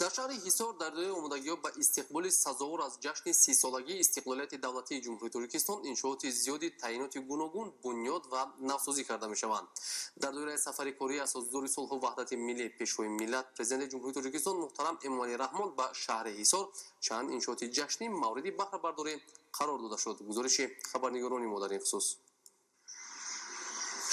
Дар шаҳри Ҳисор дар доираи омодагиҳо ба истиқболи сазовор аз ҷашни 30-солагии истиқлолияти давлатии Ҷумҳурии Тоҷикистон иншооти зиёди таъиноти гуногун бунёд ва навсозӣ карда мешаванд. Дар доираи сафари кории Асосгузори сулҳу ваҳдати миллӣ, Пешвои миллат, Президенти Ҷумҳурии Тоҷикистон муҳтарам Эмомалӣ Раҳмон ба шаҳри Ҳисор чанд иншооти ҷашнӣ мавриди баҳрабардорӣ қарор дода шуд. Гузориши хабарнигорони мо дар ин хусус.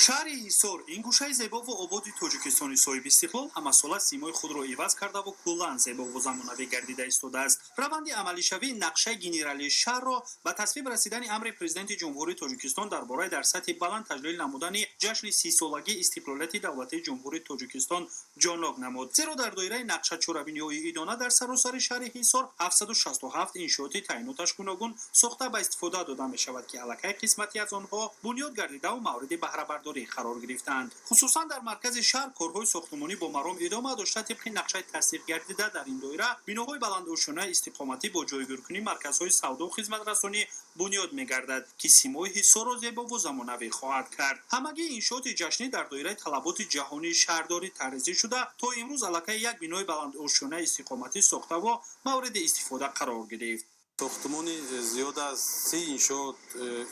Шаҳри Ҳисор, ин гӯшаи зебову ободи Тоҷикистони соҳибистиқлол, ҳамасола симои худро иваз кардаву куллан зебову замонавӣ гардида истодааст. Раванди амалишавии нақшаи генералии шаҳрро ба тасвиб расидани амри Президенти Ҷумҳурии Тоҷикистон дар бораи дар сатҳи баланд таҷлил намудани ҷашни 30-солагии истиқлолияти давлатии Ҷумҳурии Тоҷикистон ҷоннок намуд. Зеро дар доираи нақша чорабиниҳои идона дар саросари шаҳри Ҳисор 767 иншооти таъиноташ гуногун сохта ба истифода дода мешавад, ки аллакай қисмате аз онҳо бунёд гардидаву мавриди баҳрабардорӣ қарор гирифтаанд. Хусусан дар маркази шаҳр корҳои сохтмонӣ бо маром идома дошта, тибқи нақшаи тасдиқ гардида дар ин доира биноҳои баландошёнаи истиқоматӣ бо ҷойгиркунии марказҳои савдову хизматрасонӣ бунёд мегардад, ки симои Ҳисорро зебову замонавӣ хоҳад кард. Ҳамагии иншооти ҷашнӣ дар доираи талаботи ҷаҳонии шаҳрдорӣ тарҳрезӣ шуда, то имрӯз аллакай як бинои баландошёнаи истиқоматӣ сохтаву мавриди истифода қарор гирифт. Сохтмони зиёд аз 30 иншоот,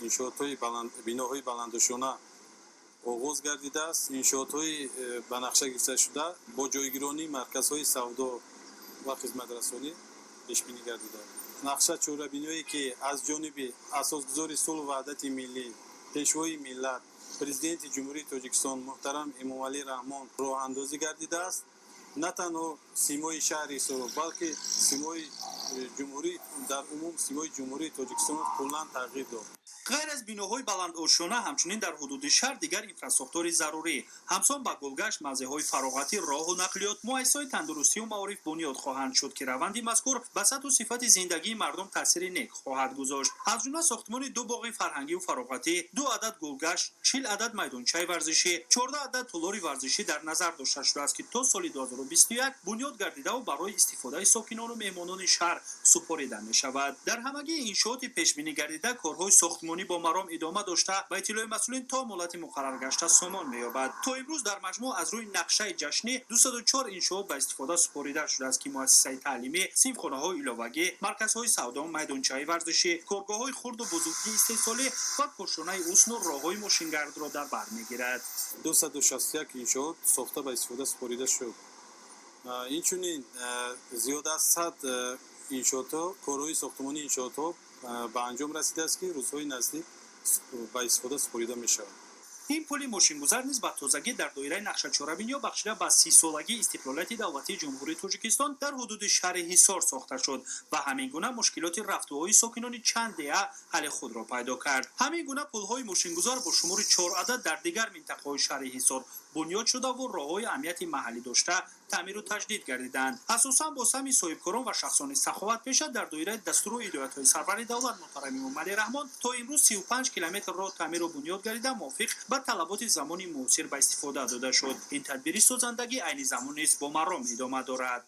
иншоотҳои биноҳои баландошёна оғоз гардидааст. Иншоотҳои ба нақша гирифташуда бо ҷойгиронии марказҳои савдо ва хизматрасонӣ пешбинӣ гардидааст. Нақша чорабиниҳое, ки аз ҷониби Асосгузори сулҳу ваҳдати миллӣ, Пешвои миллат, Президенти Ҷумҳурии Тоҷикистон муҳтарам Эмомалӣ Раҳмон роҳандозӣ гардидааст, на танҳо симои шаҳри Ҳисорро, балки симои ҷумҳурӣ дар умум, симои Ҷумҳурии Тоҷикистонро куллан тағйир дод. Ғайр аз биноҳои баландошёна, ҳамчунин дар ҳудуди шаҳр дигар инфрасохтори зарурӣ, ҳамсон ба гулгашт, мавзеъҳои фароғатӣ, роҳу нақлиёт, муассисаҳои тандурустию маориф бунёд хоҳанд шуд, ки раванди мазкур ба сатҳу сифати зиндагии мардум таъсири нек хоҳад гузошт. Аз ҷумла сохтмони ду боғи фарҳангию фароғатӣ, ду адад гулгашт, 40 адад майдончаи варзишӣ, 14 адад толори варзишӣ дар назар дошта шудааст, ки то соли 2021 бунёд гардидаву барои истифодаи сокинону меҳмонони шаҳр супорида мешавад. Дар ҳамагии иншооти пешбинӣ гардида корҳои сохтмонӣ бо маром идома дошта, ба иттилои масъулин, то муҳлати муқарраргашта сомон меёбад. То имрӯз дар маҷмӯъ аз рӯи нақшаи ҷашнӣ 204 иншоот ба истифода супорида шудааст, ки муассисаи таълимӣ, синфхонаҳои иловагӣ, марказҳои савдо, майдончаи варзишӣ, коргоҳҳои хурду бузурги истеҳсолӣ ва кошонаи ҳусну роҳҳои мошингардро дар бар мегирад. 261 иншоот сохта ба истифода супорида шуд. Инчунин зиёд аз 100 иншоотҳо, корҳои сохтмонии иншоотҳо ба анҷом расидааст, ки рӯзҳои наздик ба истифода супорида мешавад. Ин пули мошингузар низ ба тозагӣ дар доираи нақшачорабиниҳо бахшида ба 30-солагии истиқлолияти давлатии Ҷумҳурии Тоҷикистон дар ҳудуди шаҳри Ҳисор сохта шуд ва ҳамин гуна мушкилоти рафтуои сокинони чанд деҳа ҳалли худро пайдо кард. Ҳамин гуна пулҳои мошингузар бо шумори чор адад дар дигар минтақаҳои шаҳри Ҳисор бунёд шудаву роҳҳои аҳамияти маҳаллӣ дошта таъмиру таҷдид гардиданд. Асосан бо саҳми соҳибкорон ва шахсони саховатпеша дар доираи дастуру ҳидоятҳои сарвари давлат муҳтарам Эмомалӣ Раҳмон то имрӯз 35 километр роҳ таъмиру бунёд гардида, мувофиқ ба талаботи замони муосир ба истифода дода шуд. Ин тадбири созандагӣ айни замон низ бо маром идома дорад.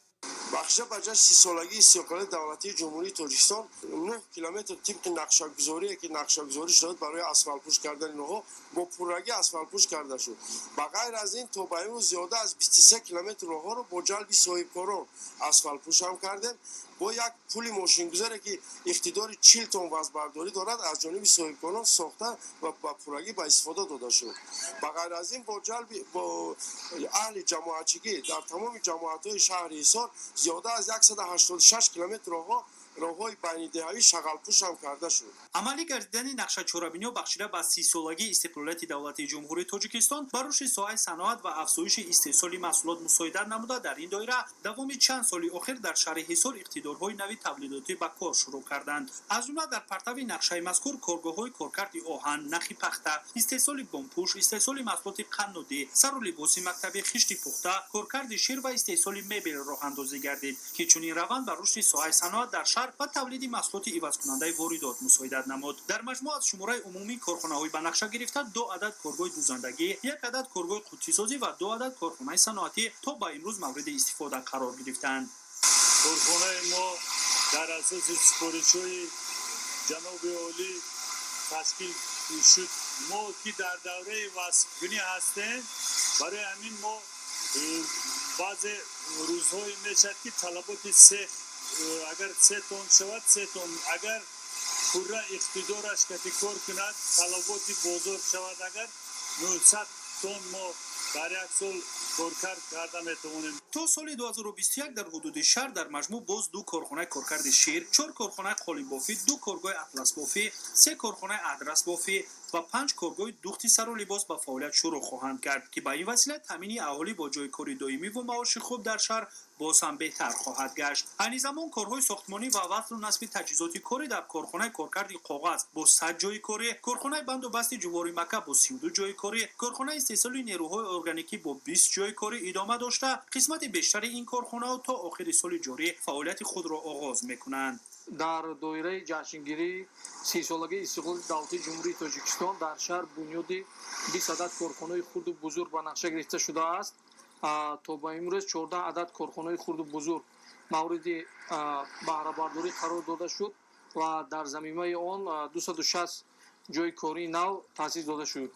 Бахшида ба ҷашни 30-солагии истиқлолияти давлатии Ҷумҳурии Тоҷикистон 9 километр тибқи нақшагузорие, ки нақшагузорӣ шуда барои асфалтпӯш кардани роҳҳо, бо пуррагӣ асфалтпӯш карда шуд. Ба ғайр аз ин, то ба имрӯз зиёда аз 23 километр роҳҳоро бо ҷалби соҳибкорон асфалтпӯш ҳам кардем. Бо як пули мошингузаре, ки иқтидори 40 тонн вазнбардорӣ дорад, аз ҷониби соҳибкорон сохта ва ба пуррагӣ ба истифода дода шуд. Ба ғайр аз ин, бо ҷалби бо аҳли ҷамоатчигӣ дар тамоми ҷамоатҳои шаҳри Ҳисор зиёда аз 186 километр роҳҳо, роҳҳои байнидеҳавӣ шағалпӯш ҳам карда шуд. Амалӣ гардидани нақшачорабиниҳо бахшида ба 30-солагии истиқлолияти давлатии Ҷумҳурии Тоҷикистон ба рушди соҳаи саноат ва афзоиши истеҳсоли маҳсулот мусоидат намуда, дар ин доира давоми чанд соли охир дар шаҳри Ҳисор иқтидорҳои нави тавлидотӣ ба кор шурӯъ карданд. Аз ҷумла дар партави нақшаи мазкур коргоҳҳои коркарди оҳан, нахи пахта, истеҳсоли бомпӯш, истеҳсоли маҳсулоти қаннодӣ, сару либоси мактабӣ, хишти пухта, коркарди шир ва истеҳсоли мебел роҳандозӣ гардид, ки чунин раванд ба рушди соҳаи саноат дар шаҳр ва тавлиди маҳсулоти ивазкунандаи воридот мусоидат намуд. Дар маҷмӯъ аз шумораи умумии корхонаҳои ба нақша гирифта ду адад коргоҳи дузандагӣ, як адад коргоҳи қуттисозӣ ва ду адад корхонаи саноатӣ то ба имрӯз мавриди истифода қарор гирифтаанд. Корхонаи мо дар асоси супоришҳои ҷаноби олӣ ташкил шуд. Мо ки дар давраи васфкунӣ ҳастем, барои ҳамин мо Баъзе рӯзҳое мешавад, ки талаботи цех агар 3 тонн шавад, 3 тонн, агар пурра иқтидораш кати кор кунад, талаботи бозор шавад, агар 900 тонн мо дар як сол коркард карда метавонем. То соли 2021 дар ҳудуди шаҳр дар маҷмӯъ боз ду корхонаи коркарди шир, чор корхонаи қолинбофӣ, ду коргоҳи атласбофӣ, се корхонаи адрасбофӣ ва панҷ коргоҳи духти сару либос ба фаъолият шурӯъ хоҳанд кард, ки ба ин васила таъмини аҳолӣ бо ҷойи кори доимӣ ва маоши хуб дар шаҳр боз ҳам беҳтар хоҳад гашт. Айни замон корҳои сохтмонӣ ва васлу насби таҷҳизоти корӣ дар корхонаи коркарди коғаз бо 100 ҷойи корӣ, корхонаи банду басти ҷуворимакка бо 32 ҷойи корӣ, корхонаи истеҳсоли нерӯҳои органикӣ бо 20 ҷойи корӣ идома дошта, қисмати бештари ин корхонаҳо то охири соли ҷорӣ фаъолияти худро оғоз мекунанд. Дар доираи ҷашнгирии 30-солагии истиқлоли давлатии Ҷумҳурии Тоҷикистон дар шаҳр бунёди 20 адад корхонаи хурду бузург ба нақша гирифта шудааст. То ба имрӯз 14 адад корхонаи хурду бузург мавриди баҳрабардорӣ қарор дода шуд ва дар замимаи он 260 ҷойи кории нав таъсис дода шуд.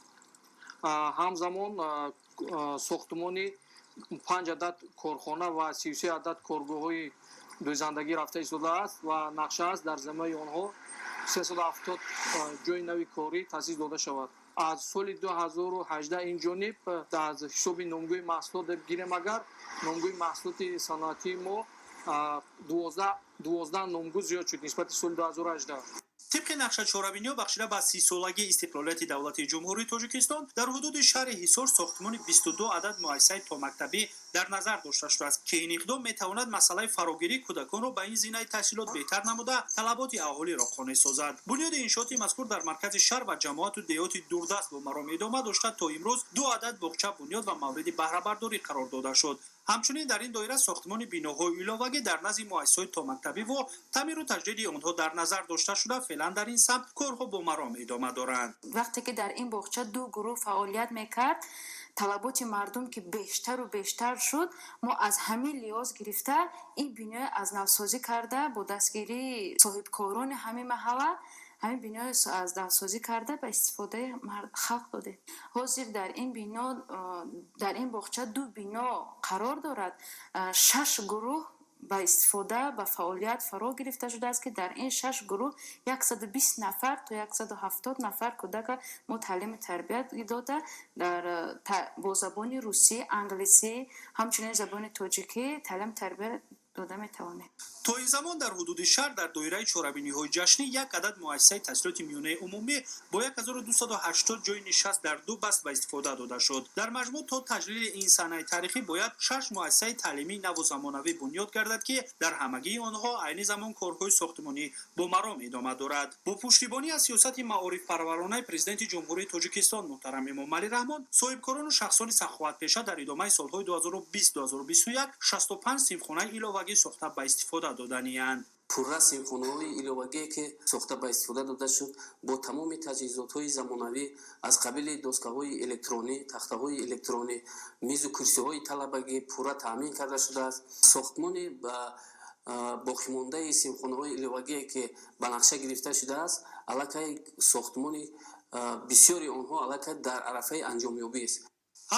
Ҳамзамон сохтмони панҷ адад корхона ва 33 адад коргоҳҳои дӯзандагӣ рафта истодааст ва нақша аст, дар замимаи онҳо 370 ҷойи нави корӣ таъсис дода шавад. Аз соли 2018 ин ҷониб, аз ҳисоби номгӯи маҳсулот гирем, агар номгӯи маҳсулоти саноатии мо 12 номгӯ зиёд шуд нисбати соли 2018. Тибқи нақша, чорабиниҳо бахшида ба 30-солагии истиқлолияти давлатии Ҷумҳурии Тоҷикистон дар ҳудуди шаҳри Ҳисор сохтмони 22 адад муассисаи томактабӣ дар назар дошта шудааст, ки ин иқдом метавонад масъалаи фарогирии кӯдаконро ба ин зинаи таҳсилот беҳтар намуда, талаботи аҳолиро қонеъ созад. Бунёди иншооти мазкур дар маркази шаҳр ва ҷамоату деҳоти дурдаст бо маром идома дошта, то имрӯз ду адад боғча бунёд ва мавриди баҳрабардорӣ қарор дода шуд. Ҳамчунин дар ин доира сохтмони биноҳои иловагӣ дар назди муассисаҳои томактабӣ ва таъмиру таҷдиди онҳо дар назар дошта шуда, феълан дар ин самт корҳо бо маром идома доранд. Вақте ки дар ин боғча ду гурӯҳ фаъолият мекард, талаботи мардум ки бештару бештар шуд, мо аз ҳамин лиҳоз гирифта ин бинои аз навсозӣ карда, бо дастгирии соҳибкорони ҳамин маҳалла ҳамин бинои аз навсозӣ карда, ба истифодаи халқ додем. Ҳозир дар ин бино, дар ин боғча ду бино қарор дорад, шаш гурӯҳ ба истифода, ба фаъолият фаро гирифта шудааст, ки дар ин шаш гурӯҳ 120 нафар то 170 нафар кӯдака мо таълиму тарбият дода, дар бо забони русӣ, англисӣ, ҳамчунин забони тоҷикӣ таълиму тарбият дода метавонем. То ин замон дар ҳудуди шаҳр дар доираи чорабиниҳои ҷашнӣ як адад муассисаи таҳсилоти миёнаи умумӣ бо 1280 ҷойи нишаст дар ду баст ба истифода дода шуд. Дар маҷмӯъ то таҷлили ин санаи таърихӣ бояд шаш муассисаи таълимии наву замонавӣ бунёд гардад, ки дар ҳамагии онҳо айни замон корҳои сохтмонӣ бо маром идома дорад. Бо пуштибонӣ аз сиёсати маорифпарваронаи Президенти Ҷумҳурии Тоҷикистон муҳтарам Эмомалӣ Раҳмон, соҳибкорону шахсони саховатпеша дар идомаи солҳои 2020-2021 65 синфхонаи иловагӣ сохта ба истифода доданианд. Пурра синфхонаҳои иловагие, ки сохта ба истифода дода шуд, бо тамоми таҷҳизотҳои замонавӣ аз қабили доскаҳои электронӣ, тахтаҳои электронӣ, мизу курсиҳои талабагӣ пурра таъмин карда шудааст. Сохтмони боқимондаи синфхонаҳои иловагие, ки ба нақша гирифта шудааст, аллакай сохтмони бисёри онҳо аллакай дар арафаи анҷомёбист.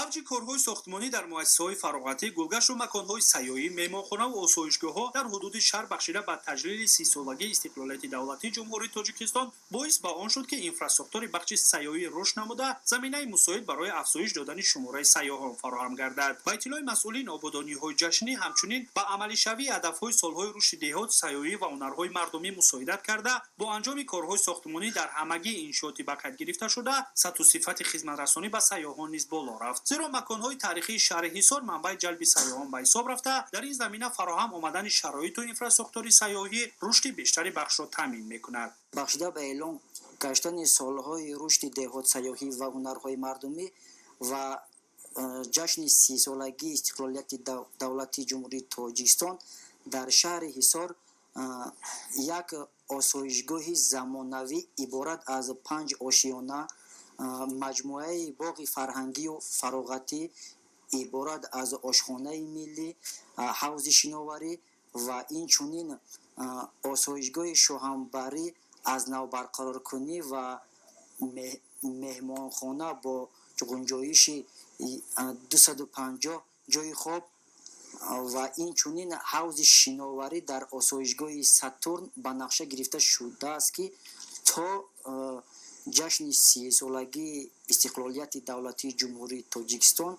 Авҷи корҳои сохтмонӣ дар муассисаҳои фароғатӣ, гулгашту маконҳои сайёҳӣ, меҳмонхонаву осоишгоҳҳо дар ҳудуди шаҳр бахшида ба таҷлили 30-солагии истиқлолияти давлатии Ҷумҳурии Тоҷикистон боис ба он шуд, ки инфрасохтори бахши сайёҳӣ рушд намуда, заминаи мусоид барои афзоиш додани шумораи сайёҳон фароҳам гардад. Ба иттилои масъулин, ободониҳои ҷашнӣ ҳамчунин ба амалишавии ҳадафҳои солҳои рушди деҳот, сайёҳӣ ва ҳунарҳои мардумӣ мусоидат карда, бо анҷоми корҳои сохтмонӣ дар ҳамагии иншооти ба қайд гирифта шуда, сатҳу сифати хизматрасонӣ ба сайёҳон низ боло рафт, зеро маконҳои таърихии шаҳри Ҳисор манбаи ҷалби сайёҳон ба ҳисоб рафта, дар ин замина фароҳам омадани шароиту инфрасохтори сайёҳӣ рушди бештари бахшро таъмин мекунад. Бахшида ба эълон гаштани солҳои рушди деҳот, сайёҳӣ ва ҳунарҳои мардумӣ ва ҷашни 30-солагии истиқлолияти давлатии Ҷумҳурии Тоҷикистон дар шаҳри Ҳисор як осоишгоҳи замонавӣ иборат аз панҷ ошиёна, маҷмӯаи боғи фарҳангию фароғатӣ иборат аз ошхонаи миллӣ, ҳавзи шиноварӣ ва инчунин осоишгоҳи шоҳамбарӣ аз навбарқароркунӣ ва меҳмонхона бо гунҷоиши 250 ҷойи хоб. Ва инчунин ҳавзи шиноварӣ дар осоишгоҳи Сатурн ба нақша гирифта шудааст, ки то ҷашни 30-солагии истиқлолияти давлатии Ҷумҳурии Тоҷикистон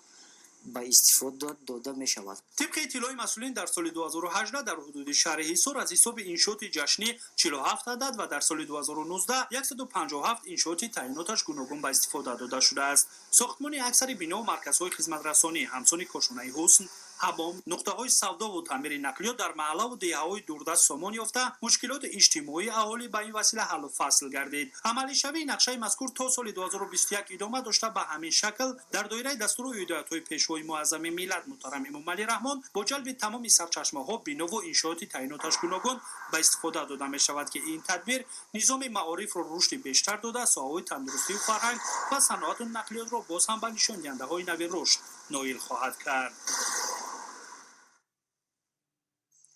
ба истифода дода мешавад. Тибқи иттилои масъулин, дар соли 2018 дар ҳудуди шаҳри Ҳисор аз ҳисоби иншооти ҷашнӣ 47 адад ва дар соли 2019 157 иншооти таъиноташ гуногун ба истифода дода шудааст. Сохтмони аксари бинову марказҳои хизматрасонӣ, ҳамсони кошонаи ҳусн, ҳаммом, нуқтаҳои савдову таъмири нақлиёт дар маҳаллаву деҳаҳои дурдаст сомон ёфта, мушкилоти иҷтимоии аҳолӣ ба ин васила ҳаллу фасл гардид. Амалишавии нақшаи мазкур то соли 2021 идома дошта, ба ҳамин шакл дар доираи дастуру ҳидоятҳои Пешвои муаззами миллат муҳтарам Эмомалӣ Раҳмон бо ҷалби тамоми сарчашмаҳо бинову иншооти таъиноташ гуногун ба истифода дода мешавад, ки ин тадбир низоми маорифро рушди бештар дода, соҳаҳои тандурустию фарҳанг ва саноату нақлиётро боз ҳам ба нишондиҳандаҳои нави рушд ноил хоҳад кард.